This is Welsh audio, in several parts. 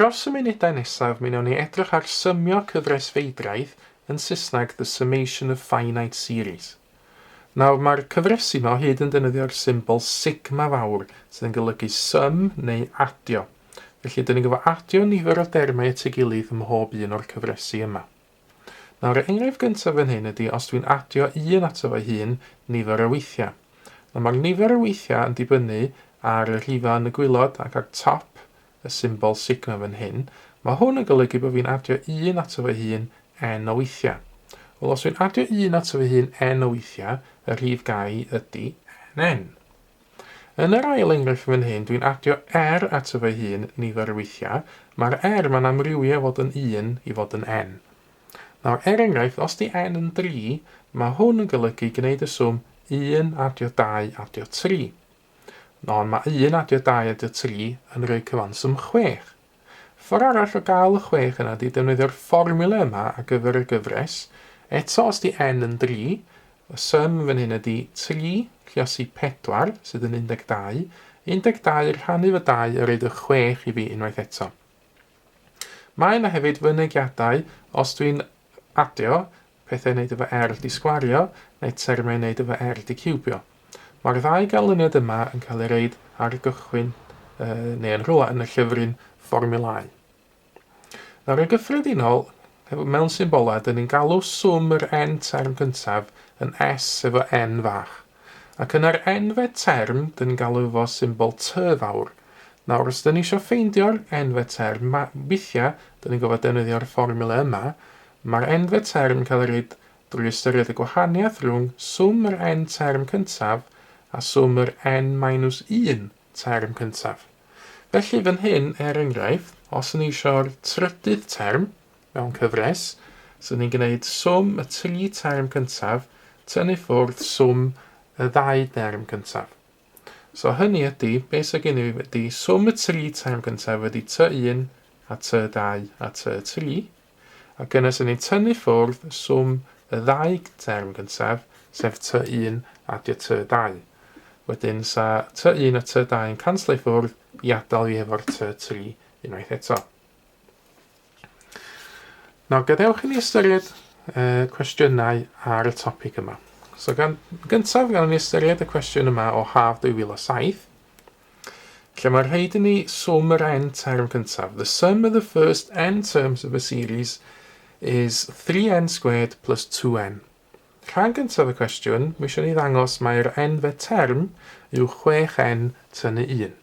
Dros y munudau nesaf, mi wnawn ni edrych ar symio cyfres feidraidd, yn Saesneg The Summation of Finite Series. Nawr, mae'r cyfresi yma o hyd yn defnyddio'r symbol sigma fawr, sydd yn golygu sum neu adio. Felly, dyn ni'n gorfod adio nifer o dermau at ei gilydd ym mhob un o'r cyfresi yma. Nawr, yr enghraifft gyntaf fan hyn ydy os dwi'n adio un ato fo hun nifer o weithiau. Nawr, mae'r nifer o weithiau yn dibynnu ar y rhifau yn y gwylod ac ar top y symbol sigma fan hyn. Mae hwn yn golygu bod fi'n adio un ato fo hun n o weithiau. Wel, os dwi'n adio un ato fo hun n o weithiau, y rhif gai ydy nn. Yn yr ail enghraifft fan hyn, dwi'n adio r ato fo hun nifer o weithiau. Mae'r r ma'n amrywio o fod yn 1 i fod yn n. Nawr, er enghraifft, os di n yn 3, mae hwn yn golygu gwneud y swm 1 adio 2 adio 3. Ond mae 1 adio 2 adio 3 yn rhoi cyfanswm 6. Ffordd arall o gael y 6 yna ydy defnyddio'r fformiwla yma ar gyfer y gyfres. Eto, os di n yn 3, y sum fan hyn ydy 3 lliosi 4, sydd yn 12. 12 rhannu fo 2 yn rhaid y 6 i fi unwaith eto. Mae yna hefyd fynegiadau, os dwi'n adio, pethau i wneud efo R di sgwario, neu termau i wneud efo R di ciwbio. Mae'r ddau ganlyniad yma yn cael eu reid ar gychwyn uh, neu yn rhywle yn y llyfryn fformiwlau. Nawr yn gyffredinol, mewn symbolau, dyn ni'n galw swm yr n term cyntaf yn S efo n fach. Ac yna'r nfed term, dyn ni'n galw fo symbol T fawr. Nawr, os dyn ni eisiau ffeindio'r nfed term, ma, weithiau, dyn ni'n gofod defnyddio'r fformiwla yma, Mae'r enfed term yn cael ei reid drwy ystyried y gwahaniaeth rhwng swm yr n term cyntaf a swm yr n minus 1 term cyntaf. Felly fan hyn, er enghraifft, os yn ni eisiau'r trydydd term mewn cyfres, so ni'n gwneud swm y tri term cyntaf tynnu ffwrdd swm y ddau derm cyntaf. So hynny ydy, beth sydd gen i ydy swm y tri term cyntaf ydy T1 a T2 a T3, Ac yna sy'n ni'n tynnu ffwrdd swm y ddau term gyntaf, sef T1 adio T2. Wedyn sa T1 a T2 yn canslo i ffwrdd i adael fi efo'r T3 unwaith eto. Nawr gadewch i ni ystyried uh, cwestiynau ar y topig yma. So gan, gyntaf, gan ni ystyried y cwestiwn yma o haf 2007. Lle mae rhaid i ni swm yr n term cyntaf. The sum of the first n terms of a series is 3n squared plus 2n. Rhan gyntaf y cwestiwn, mae eisiau ni ddangos mai'r nfed term yw 6n tynnu 1.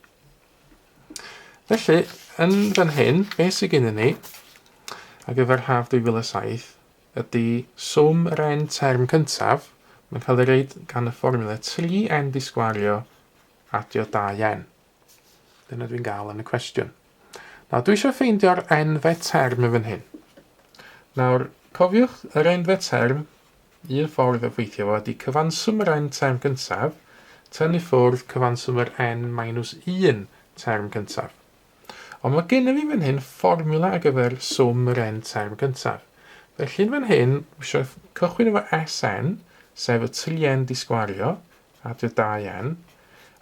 Felly, yn fan hyn, beth sydd gennym ni ar gyfer haf 2007 ydy swm yr n term cyntaf, mae'n cael ei reid gan y fformiwla 3n di sgwario adio 2n. Dyna dwi'n gael yn y cwestiwn. Nawr, dwi eisiau ffeindio'r enfed term yn fan hyn. Nawr, cofiwch yr enfed term, un ffordd o weithio fo ydy cyfanswm yr n term gyntaf, tynnu ffwrdd cyfanswm yr n minus 1 term cyntaf. Ond mae gennym fi fan hyn fformiwla ar gyfer swm yr n term gyntaf. Felly yn fan hyn, eisiau cychwyn efo Sn, sef y 3n di sgwario, adio 2n,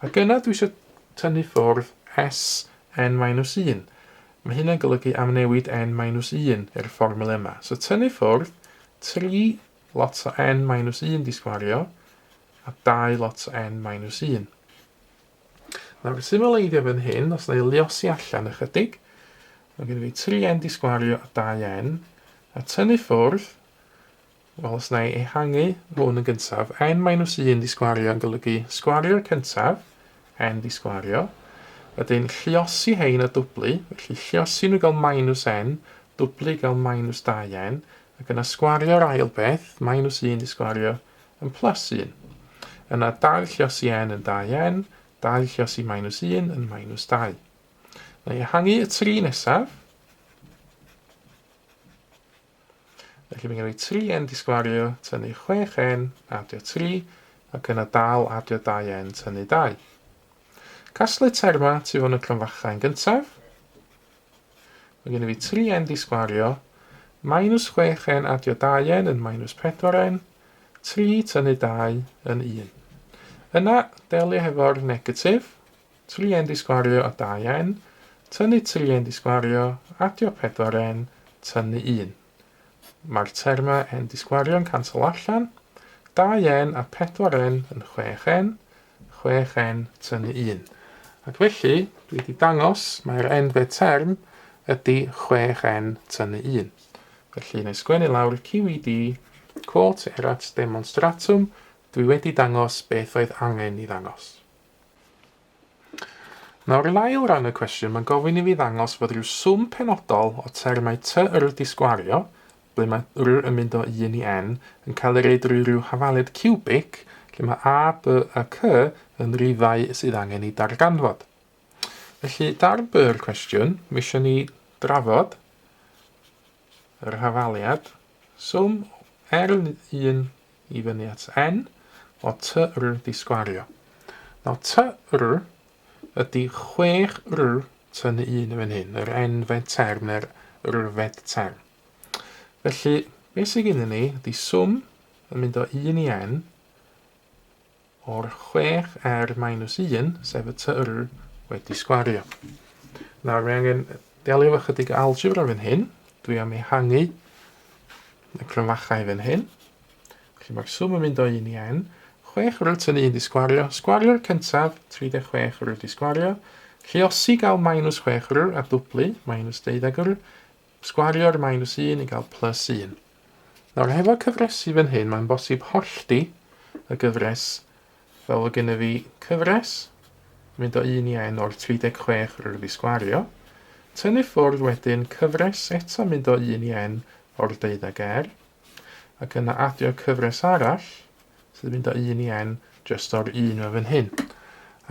ac yna dwi eisiau tynnu ffwrdd s n minus 1. Mae hynna'n golygu amnewid n minus 1 i'r fformiwla yma. So tynnu ffwrdd 3 lot o n minus 1 di sgwario a 2 lot o n minus 1. Nawr, symleiddio fan hyn, os na i luosi allan ychydig, mae gen i fi 3n di sgwario a 2n, a tynnu ffwrdd Wel, os na i ehangu hwn yn gyntaf, n minus 1 di sgwario yn golygu sgwario'r cyntaf, n di sgwario, wedyn lliosi hein a dwblu, felly lliosi nhw gael minus n, dwblu gael minus 2n, ac yna sgwario'r ail beth, minus 1 di sgwario yn plus 1. Yna 2 lliosi n yn 2n, 2 lliosi minus 1 yn minus 2. Na i ehangu y 3 nesaf, Felly mae'n rhoi 3n di sgwario, tynnu 6n, adio 3, ac yna dal adio 2n, tynnu 2. Casglu terma tu fewn y cromfachau yn gyntaf. Mae gen i fi 3n di sgwario, minus 6n adio 2n yn minus 4n, 3 tynnu 2 yn 1. Yna, delio hefo'r negatif, 3n di sgwario a 2n, tynnu 3n di sgwario adio 4n, tynnu 1. Mae'r termau n di sgwario yn cansel allan. 2n a 4n yn 6n, 6n tynnu 1. Ac felly, dwi wedi dangos mae'r nfed term ydy 6n tynnu 1. Felly, na i sgwennu lawr QED, quote erat demonstratum, dwi wedi dangos beth oedd angen i ddangos. Nawr, yn ail ran y cwestiwn, mae'n gofyn i fi ddangos fod rhyw swm penodol o termau t r di sgwario, ble mae r yn mynd o 1 i n, yn cael ei roi drwy ryw hafaliad ciwbig, lle mae a, b a c yn rifau sydd angen ei darganfod. Felly, darn B yr cwestiwn, mae eisiau ni drafod yr hafaliad swm r yn 1 i fyny at n o t r di sgwario. Nawr t r ydy 6 r tynnu 1 yn fan hyn, yr n-fed term neu'r r-fed term. Felly, beth sydd gennym ni ydy swm yn mynd o 1 i n o'r 6r minus 1, sef y tr, wedi sgwario. Nawr, mae angen delio efo chydig o algebra fan hyn. Dwi am ehangu y cromfachau fan hyn. Felly mae'r swm yn mynd o 1 i n. 6 r tynnu 1 di sgwario. Sgwario'r cyntaf, 36 r di sgwario. Lluosi gael minus 6 r a dwblu, minus 12 r. Sgwario'r minus 1 i gael plus 1. Nawr hefo cyfresu fan hyn, mae'n bosib hollti y gyfres fel fod gennyf fi cyfres mynd o 1 i n o'r 36 rwyf i sgwario, tynnu ffwrdd wedyn cyfres eto mynd o 1 i n o'r 12 r, ac yna adio cyfres arall sydd yn mynd o 1 i n jyst o'r 1 yma fan hyn.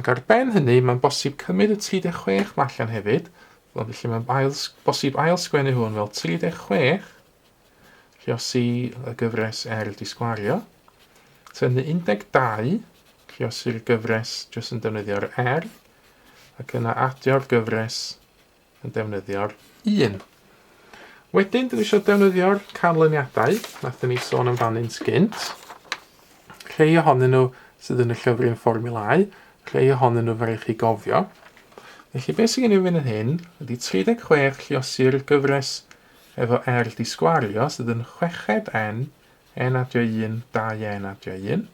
Ac ar ben hynny, mae'n bosib cymryd y 36 ma allan hefyd, fel felly mae'n ail, bosib ail sgwennu hwn fel 36, lliosi y gyfres R di sgwario, tynnu 12, lliosi'r gyfres jyst yn defnyddio'r R, ac yna adio'r gyfres yn defnyddio'r 1. Wedyn, dwi eisiau defnyddio'r canlyniadau, nathon ni sôn amdanynt gynt. Rhei ohonyn nhw sydd yn y llyfryn fformiwlau, rhei ohonyn nhw fe chi gofio. Felly beth sydd gen i fan hyn ydy 36 lliosi'r gyfres efo R di sgwario sydd yn chweched N, N adio 1, 2N adio 1.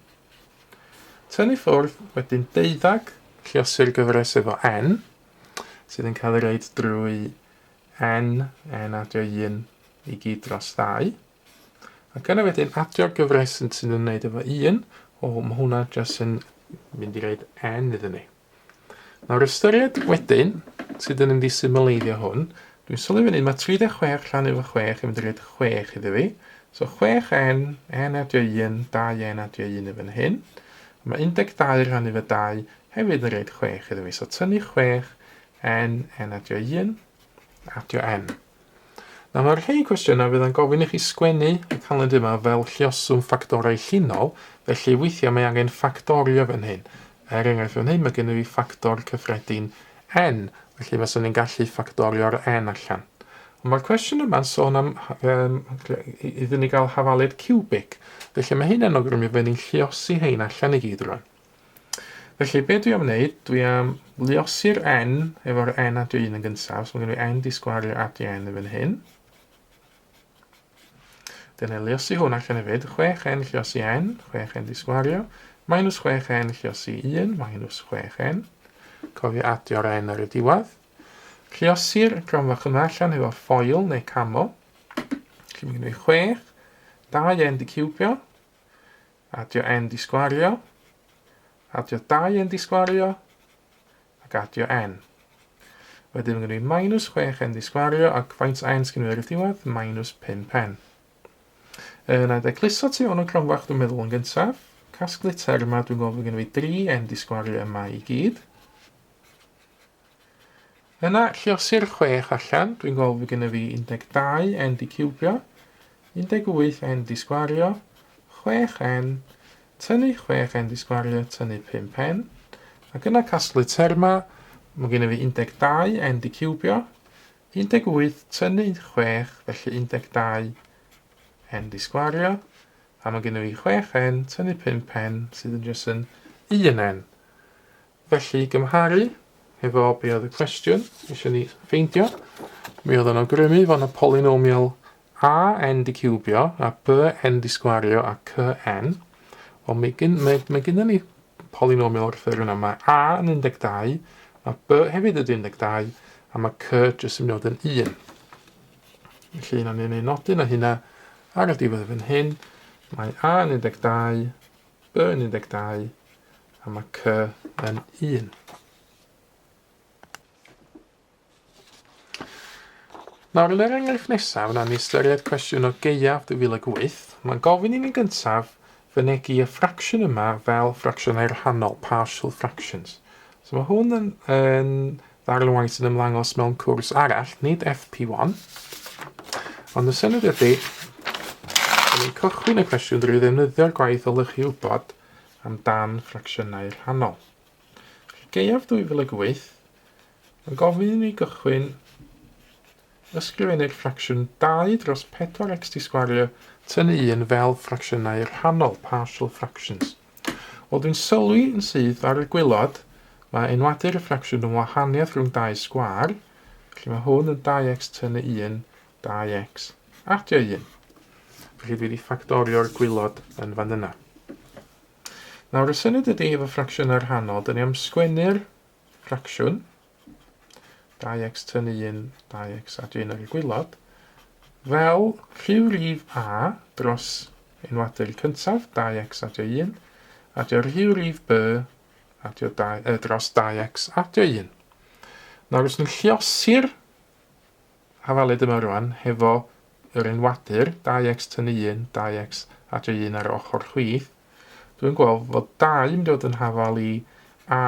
Tynnu ffwrdd wedyn deuddag lliosi'r gyfres efo N, sydd yn cael ei roed drwy N, N adio 1 i gyd dros 2. Ac yna wedyn adio'r gyfres sy'n sy'n ymwneud efo 1, o, mae hwnna jyst yn mynd i roed N iddyn ni. Nawr ystyried wedyn, sydd yn mynd i symleiddio hwn, dwi'n sylwi fan hyn, mae 36 rhannu efo 6 yn mynd i roed 6 iddo fi. So 6n, n adio 1, 2n adio 1 yn fan hyn. Mae 12 rhannu efo 2 hefyd yn rhaid 6 iddo fi. So tynnu 6, n, n adio 1, adio n. Nawr mae rhai cwestiynau fydd yn gofyn i chi sgwennu y canlyniad yma fel lluoswm ffactorau llinol, felly weithiau mae angen ffactorio fan hyn. Er enghraifft fan hyn mae gennym fi ffactor cyffredin n, felly faswn i'n gallu ffactorio'r n allan. Ond mae'r cwestiwn yma'n sôn am um, iddyn ni gael hafaliad ciwbig, felly mae hyn yn awgrymu fod ni'n lluosi hein allan i gyd rwan. Felly, be dwi am wneud, dwi am luosi'r n efo'r n adio 1 yn gyntaf, so mae gen i n di sgwario adio n yn fan hyn. Dyna luosi hwn allan hefyd, 6n lluosi n, 6n di sgwario, minus 6n lluosi 1, minus 6n. Cofio adio'r n ar y diwedd. Lluosi'r gronfach yma allan efo ffoil neu camo. Felly mae gen i 6, 2n di ciwbio, Adio n di sgwario. Adio 2n di sgwario. Ac adio n. Wedyn mae gen i minus 6n di sgwario ac faint n sgyn i ar y diwedd? Minus 5n. Yna decluso tu fewn y cromfach dwi'n meddwl yn gyntaf. Casglu terma dwi'n gweld fod gen i 3n di sgwario yma i gyd. Yna, lluosi'r 6 allan, dwi'n gweld fod gennyf fi 12 n di ciwbio, 18 n di sgwario, 6n, tynnu 6n di sgwario, tynnu 5n, ac yna casglu terma, mae gennyf fi 12 n di ciwbio, 18 tynnu 6, felly 12 n di sgwario, a mae gennyf fi 6n tynnu 5n sydd yn jyst yn 1n. Felly, i gymharu hefo be oedd y cwestiwn eisiau ni ffeindio, Mi oedd yn awgrymu fod yna polynomial a n di ciwbio a b n di sgwario a c n. Wel, mae, gen, mae, mae gennym ni polynomial o'r ffurf yna. Mae a yn 12, mae b hefyd yn 12, a mae c jyst yn mynd i fod yn 1. Felly, yna ni'n ei nodyn o hynna ar y diwedd fan hyn. Mae a yn 12, b yn 12, a mae c yn 1. Nawr, yn yr enghraifft nesaf, wnawn ni ystyried cwestiwn o gaeaf 2008. Mae'n gofyn i ni gyntaf fynegi y ffracsiwn yma fel ffracsiynau rhannol, partial fractions. So mae hwn yn, yn ddarn o waith sy'n ymddangos mewn cwrs arall, nid FP1. Ond y syniad ydy, dyn ni'n cychwyn y cwestiwn drwy ddefnyddio'r gwaith o lychu wybod amdan ffracsiynau rhannol. Gaeaf 2008, Mae'n gofyn i ni gychwyn ysgrifennu'r ffracsiwn 2 dros 4x di sgwario tynnu 1 fel ffracsiynau rhannol, partial fractions. Wel, dwi'n sylwi yn syth ar y gwylod, mae enwadur y ffracsiwn yn wahaniaeth rhwng dau sgwâr, felly mae hwn yn 2x tynnu 1, 2x adio 1. Felly dwi wedi ffactorio'r gwylod yn fan yna. Nawr, y syniad ydy efo ffracsiynau rhannol, dyn ni am sgwennu'r ffracsiwn, 2x tynnu 1, 2x adio 1 ar y gwylod, fel rhyw rif a dros enwadur cyntaf, 2x adio 1, adio rhyw rif b adio 2, eh, dros 2x adio 1. Nawr, os ni'n lliosi'r hafaled yma rwan hefo yr enwadur, 2x tynnu 1, 2x adio 1 ar ochr chwith, Dwi'n gweld fod 2 yn mynd i fod yn hafal i A,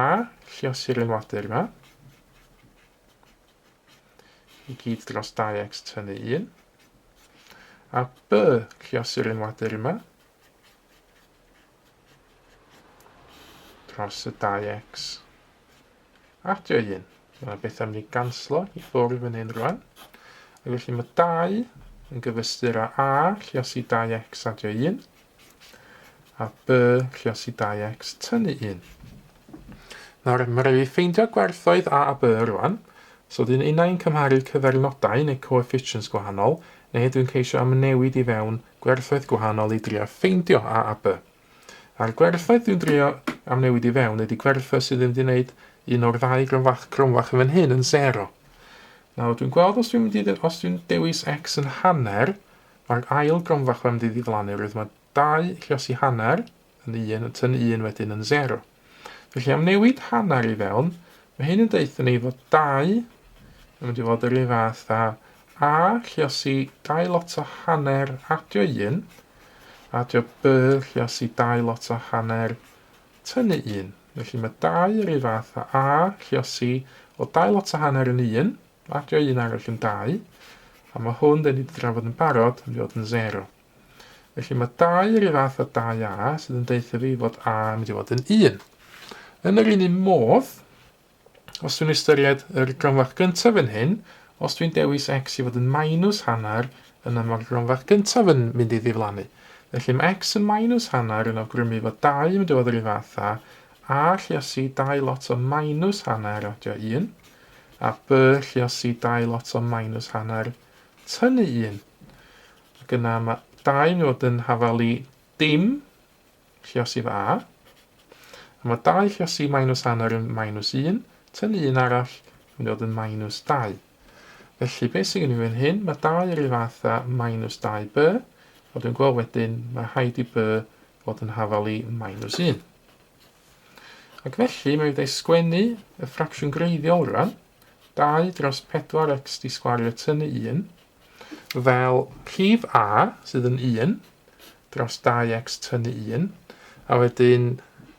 lliosi'r enwadur yma, i gyd dros 2x tynnu 1, a B, lliosi'r enwadur yma, dros y 2x adio 1. Mae yna bethau mynd i ganslo i ffwrdd fan hyn rwan. Ac felly mae 2 yn gyfystyr â A lliosi 2x adio 1 a B lliosi 2x tynnu 1. Nawr, mae rhaid i fi ffeindio gwerthoedd A a B rwan. So dwi'n unai'n cymharu cyfernodau neu coefficients gwahanol, neu dwi'n ceisio amnewid i fewn gwerthoedd gwahanol i drio ffeindio A a B. A'r gwerthoedd dwi'n drio amnewid i fewn ydy gwerthoedd sydd ddim wedi gwneud un o'r ddau gronfach, gronfach yn fan hyn yn zero. Nawr dwi'n gweld os dwi'n mynd i, os dwi'n dewis x yn hanner, mae'r ail gronfach mae'n mynd i ddiflannu, roedd mae 2 lliosi hanner yn 1, yn tynnu 1 wedyn yn 0. Felly am newid hanner i fewn, mae hyn yn deutha ni fod 2 yn mynd i fod yr un fath â a lliosi 2 lot o hanner adio 1, Adio B lliosi 2 lot o hanner, tynnu 1. Felly mae 2 yr un fath â A lliosi o 2 lot o hanner yn 1, adio 1 arall yn 2, a mae hwn, dyn ni wedi drafod yn barod, yn mynd i fod yn 0. Felly mae 2 yr un fath â 2A, sydd yn deutha fi fod A yn mynd i fod yn 1. Yn yr un un modd, Os dwi'n ystyried yr gronfach gyntaf yn hyn, os dwi'n dewis x i fod yn minus hanner, yna mae'r gronfach gyntaf yn mynd i ddiflannu. Felly mae x yn minus hanner yn awgrymu fod 2 yn mynd i fod yr un fath â a lliosi 2 lot o minus hanner adio 1, a b lliosi 2 lot o minus hanner tynnu 1. Ac yna mae 2 yn mynd i fod yn hafal i dim Lluosi fy A. A mae 2 lluosi minus hanner yn minus 1, tynnu un arall yn mynd i fod yn minus 2. Felly, beth sydd gen i fan hyn? Mae 2 yr un fath â minus 2b, a dwi'n gweld wedyn mae rhaid i b fod yn hafal i minus 1. Ac felly, mae wedi sgwennu y ffracsiwn greiddiol rwan, 2 dros 4x di sgwario tynnu 1, fel rhif a, sydd yn 1, dros 2x tynnu 1, a wedyn,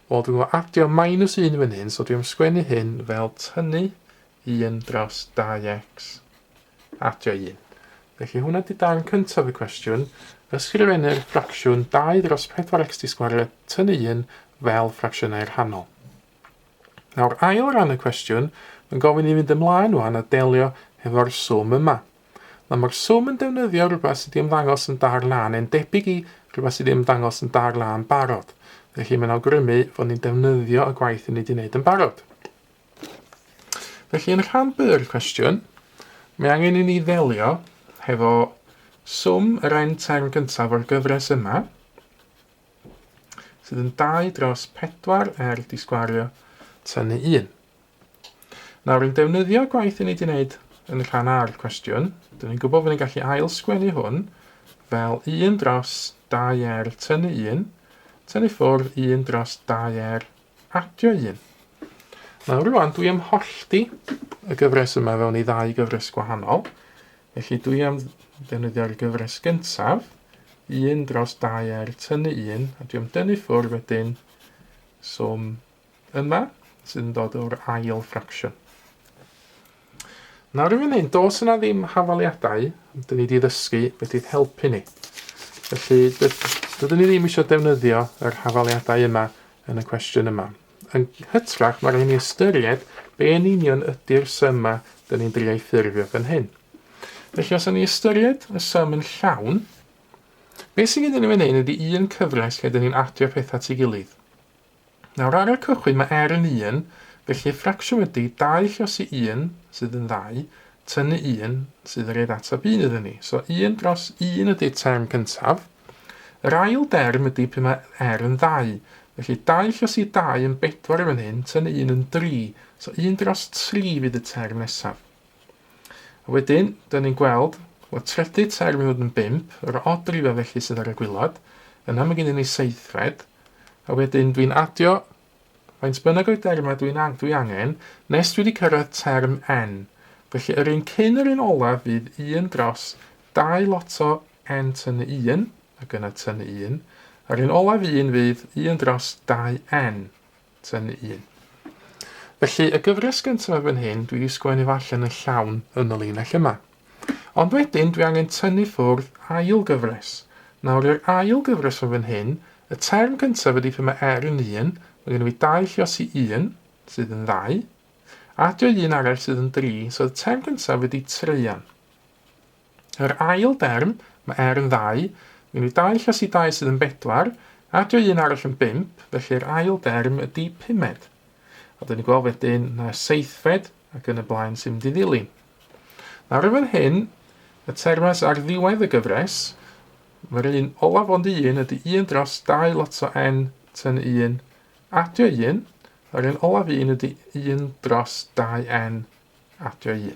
wel, dwi'n gwybod adio minus 1 fan hyn, so dwi'n sgwennu hyn fel tynnu 1 dros 2x adio 1. Felly hwnna di darn cyntaf y cwestiwn. Ysgrifennu'r ffracsiwn 2 dros 4x di sgwario tynnu 1 fel ffracsiynau rhannol. Nawr, ail ran y cwestiwn, mae'n gofyn i fynd ymlaen wan a delio hefo'r swm yma. Nawr mae'r swm yn defnyddio rhywbeth sydd wedi ymddangos yn darn A, neu'n debyg i rhywbeth sydd wedi ymddangos yn darn A yn barod. Felly mae'n awgrymu fod ni'n defnyddio y gwaith yn ni wedi wneud yn barod. Felly yn rhan B o'r cwestiwn, Mae angen i ni ddelio hefo swm yr n term gyntaf o'r gyfres yma, sydd yn 2 dros 4 r di sgwario tynnu 1. Nawr, yn defnyddio gwaith i ni wedi wneud yn y rhan A'r cwestiwn, dyn ni'n gwybod bod ni'n gallu ail sgwennu hwn fel 1 dros 2r tynnu 1, tynnu ffwrdd 1 dros 2r adio 1. Nawr rwan, dwi am hollti y gyfres yma fewn i ddau gyfres gwahanol. Felly dwi am ddefnyddio'r gyfres gyntaf, 1 dros 2r tynnu 1, a dwi am dynnu ffwrdd wedyn swm yma, sydd yn dod o'r ail ffracsiwn. Nawr i fan hyn, does yna ddim hafaliadau, dyn ni wedi ddysgu beth i'n helpu ni. Felly, dydyn ni ddim eisiau defnyddio yr hafaliadau yma yn y cwestiwn yma. Yn hytrach, mae rhaid ni ystyried be yn union ydy'r sym yma dyn ni'n drio ei ffurfio fan hyn. Felly, os o'n ni ystyried y sym yn llawn, beth sy'n gyda ni fan hyn ydy un cyfres lle dyn ni'n adio pethau at ei gilydd. Nawr ar y cychwyn mae r yn 1, felly y ffracsiwn ydy 2 llosi 1, sydd yn 2, tynnu 1, sydd yn rhaid ateb 1 iddyn ni. So 1 dros 1 ydy'r term cyntaf. Yr ail derm ydy pryd mae r yn 2. Felly 2 llosi 2 yn 4 yn fan hyn, tynnu 1 yn 3. So 1 dros 3 fydd y term nesaf. A wedyn, dyn ni'n gweld, wel, trydydd term i fod yn 5, yr odd rifau felly sydd ar y gwylod. Yna mae gennym ni seithfed, A wedyn dwi'n adio faint bynnag o'i dermau dwi'n dwi angen, nes dwi wedi cyrraedd term n. Felly yr un cyn yr un olaf fydd 1 dros 2 lot o n tynnu 1, ac yna tynnu 1. A'r un olaf un fydd 1 dros 2n tynnu 1. Felly, y gyfres gyntaf fan hyn, dwi wedi sgwennu fo allan yn llawn yn y linell yma. Ond wedyn, dwi angen tynnu ffwrdd ail gyfres. Nawr, i'r ail gyfres o fan hyn, y term cyntaf ydy pan mae r yn 1, mae gen i fi 2 lliosi 1, sydd yn 2, adio un arall sydd yn 3, so y term cyntaf ydy treian. Yr ail derm, mae r yn 2, mae gen i 2 lliosi 2 sydd yn 4, adio un arall yn 5, felly'r ail derm ydy pumed. A dyn ni'n gweld wedyn na seithfed ac yn y blaen sy'n mynd i ddilyn. Nawr yn fan hyn, y termas ar ddiwedd y gyfres, mae'r un olaf ond un ydy 1 dros 2 lot o n tynnu 1 adio 1, a'r un olaf un ydy 1 dros 2n adio 1.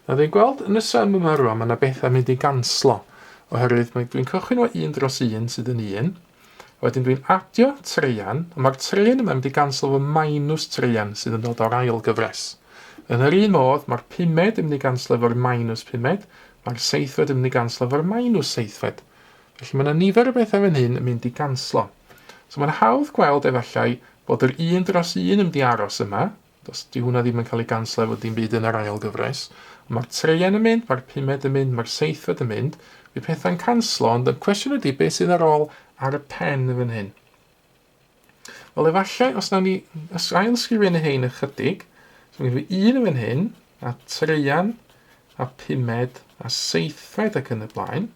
Nawr dwi'n gweld yn y sum yma rwan, mae yna bethau mynd i ganslo, oherwydd mae, dwi'n cychwyn o 1 dros 1 sydd yn 1, wedyn dwi'n adio treian, a mae'r treian yma mynd i ganslo fo minus treian sydd yn dod o'r ail gyfres. Yn yr un modd, mae'r pumed yn mynd i ganslo efo'r minus pumed, mae'r seithfed yn mynd i ganslo efo'r minus seithfed. Felly mae yna nifer o bethau fan hyn yn mynd i ganslo. So mae'n hawdd gweld efallai bod yr 1 dros 1 yn mynd i aros yma, Does, di hwnna ddim yn cael ei ganslo efo dim byd yn yr ail gyfres. Ond mae'r treian yn mynd, mae'r pumed yn mynd, mae'r seithfed yn mynd. Fydd pethau'n canslo, ond y cwestiwn ydy beth sydd ar ôl ar y pen yn fan hyn. Wel, efallai, os nawn ni ail sgrifennu hein ychydig, so mae gen i un yn fan hyn, a treian, a pumed, a seithfed ac yn y blaen.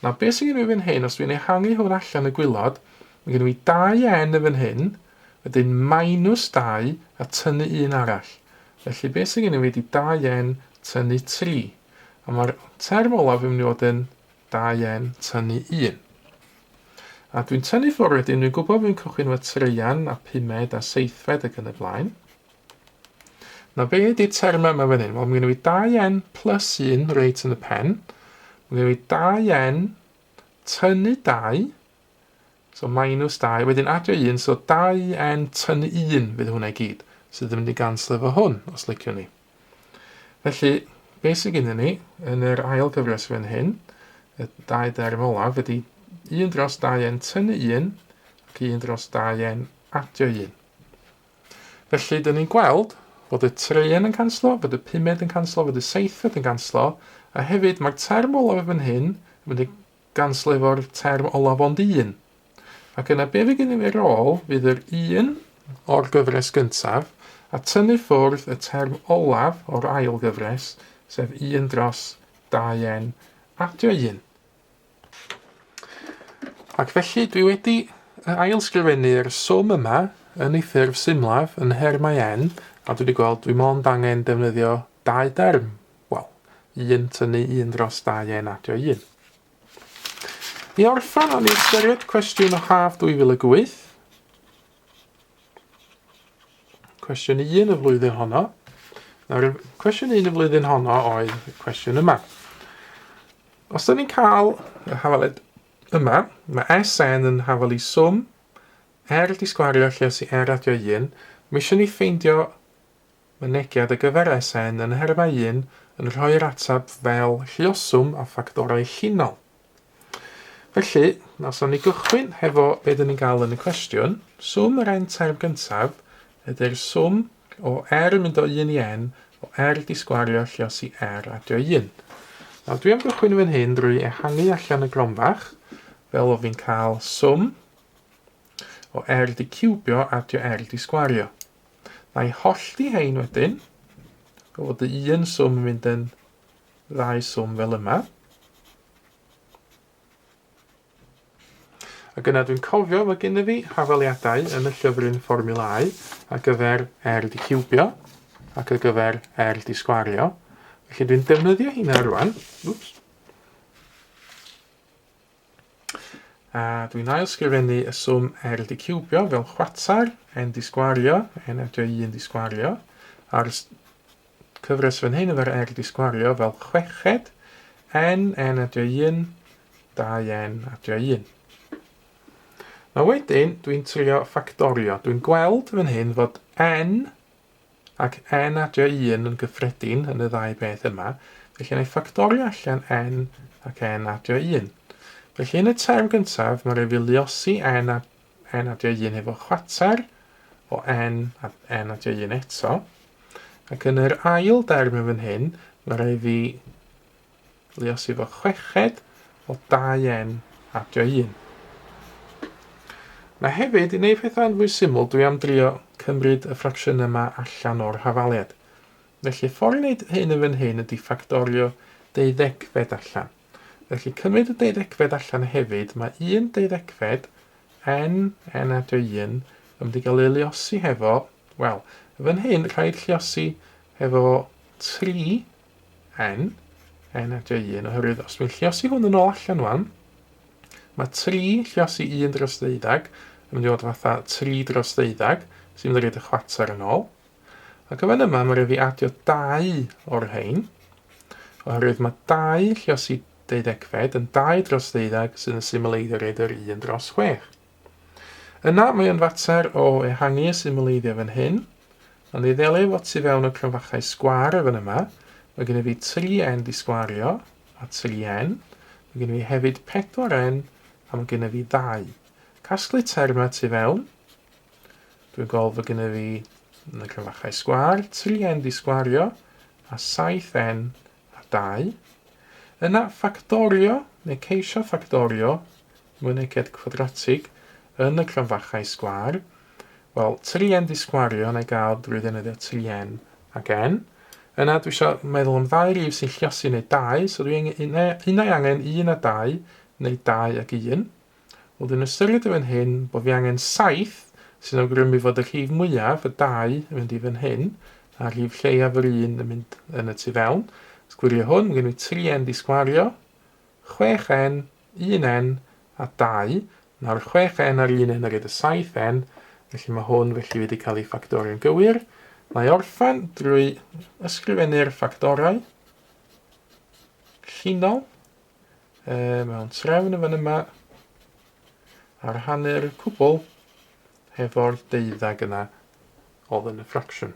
Nawr, beth sydd gen i fan hyn, os dwi'n ehangu hwn allan y gwylod, mae gen i 2n yn fan hyn, Wedyn minus 2 a tynnu un arall. Felly beth sydd gen i fi ydy 2n tynnu 3. A mae'r term olaf yn mynd i fod yn 2n tynnu 1. A dwi'n tynnu ffwrdd wedyn, dwi'n gwybod fi'n cychwyn efo treian a pumed a seithfed ac yn y blaen. Na be ydy'r termau yma fan hyn? Wel, mae gen i fi 2n plus 1 reit yn y pen. Mae gen i fi 2n tynnu 2 So minus 2, wedyn adio 1, so 2n tynnu 1 fydd hwnna i gyd, sydd yn mynd i ganslo efo hwn, os liciwn ni. Felly, beth sydd gennym ni yn yr ail gyfres fan hyn, y dau derm olaf, ydy 1 dros 2n tynnu 1 ac 1 dros 2n adio 1. Felly, dyn ni'n gweld bod y treian yn canslo, bod y pumed yn canslo, bod y seithfed yn canslo, a hefyd mae'r term olaf fan hyn yn mynd i ganslo efo'r term olaf ond un. Ac yna be fydd gennym ar ôl fydd yr un o'r gyfres gyntaf a tynnu ffwrdd y term olaf o'r ail gyfres, sef 1 dros 2n adio 1. Ac felly dwi wedi ail-sgrifennu'r swm yma yn ei ffurf symlaf yn nhermau n, a dwi wedi gweld dwi mond angen defnyddio dau derm. Wel, 1 tynnu 1 dros 2n adio 1. I orffen, o'n i ystyried cwestiwn o haf 2008. Cwestiwn 1 y flwyddyn honno. Nawr, cwestiwn 1 y flwyddyn honno oedd y cwestiwn yma. Os da ni'n cael y hafaled yma, mae SN yn hafal i swm R di sgwario lle os i R adio 1, mae eisiau ni ffeindio mynegiad ar gyfer SN yn nhermau 1 yn rhoi'r ateb fel lluoswm a ffactorau llinol. Felly, os nawn ni gychwyn hefo be dyn ni'n gael yn y cwestiwn, swm yr n term gyntaf ydy'r swm o r yn mynd o 1 i n o r di sgwario lluosi r adio 1. Nawr dwi am gychwyn fan hyn drwy ehangu allan y gronfach, fel o fi'n cael swm o r di ciwbio adio r di sgwario. Na i hollti hein wedyn, fel fod y un swm yn mynd yn ddau swm fel yma. Ac yna dwi'n cofio mae gennym fi hafaliadau yn y llyfryn fformiwlâu ar gyfer R di ciwbio ac ar gyfer R di sgwario. Felly dwi'n defnyddio hynna rwan. Oops. A dwi'n ail sgrifennu y swm R di ciwbio fel chwater, N di sgwario, N adio 1 di sgwario, a'r cyfres fan hyn efo'r R di sgwario fel chweched, N, N adio 1, 2N adio 1. Nawr wedyn, dwi'n trio ffactorio. Dwi'n gweld fan hyn fod N ac N adio 1 yn gyffredin yn y ddau beth yma. Felly, na i ffactorio allan N ac N adio 1. Felly, yn y term gyntaf, mae rhaid fi luosi N a N adio 1 efo chwater o N a N adio 1 eto. Ac yn yr ail derm yn fan hyn, mae rhaid fi luosi efo chweched o 2n adio 1. Na hefyd, i wneud pethau'n fwy syml, dwi am drio cymryd y ffracsiwn yma allan o'r hafaliad. Felly, ffordd i wneud hyn yn fan hyn ydy ffactorio deuddegfed allan. Felly, cymryd y deuddegfed allan hefyd, mae un deuddegfed, n, n adio 1, yn mynd i gael ei luosi hefo, wel, fan hyn, rhaid lluosi hefo 3 n, n adio 1, oherwydd os dwi'n lliosi hwn yn ôl allan wan, mae 3 lliosi 1 dros ddeuddag yn mynd i fod fatha 3 dros ddeuddag, sy'n mynd i roed y chwater yn ôl. Ac yn fan yma, mae rhaid fi adio 2 o'r rhain, oherwydd mae 2 lliosi deuddegfed yn 2 dros ddeuddag sydd yn symleiddio roed yr 1 dros 6. Yna, mae o'n fater o ehangu y symleiddio fan hyn, Ond i ddelio efo tu fewn y cromfachau sgwâr yn fan yma, mae gennyf fi 3n di sgwario a 3n. Mae gennyf fi hefyd 4n a mae gennyf fi 2. Casglu termau tu fewn. Dwi'n gweld fod gennyf fi yn y cromfachau sgwâr 3n di sgwario a 7n a 2. Yna ffactorio, neu ceisio ffactorio, mynegiad cwadratig yn y cromfachau sgwâr. Wel, 3n di sgwario na i gael drwy ddefnyddio 3n ac n. Yna dwi eisiau meddwl am ddau rif sy'n lliosi neu 2, so dwi un ai angen 1 a 2 neu 2 ac 1. Wel, dwi'n ystyried yn fan hyn bod fi angen 7, sy'n awgrymu fod y rhif mwyaf, y 2, yn mynd i fan hyn, a'r rhif lleiaf yr 1 yn mynd yn y tu fewn. Sgwirio hwn, mae gen i 3n di sgwario, 6n, 1n a 2. Nawr 6n a'r 1n yn rhaid y 7n, felly mae hwn felly wedi cael ei ffactorio'n gywir. Mae orffen drwy ysgrifennu'r ffactorau llinol e, mewn trefn yn fan yma a rhannu'r cwbl hefo'r deuddag yna oedd yn y ffracsiwn.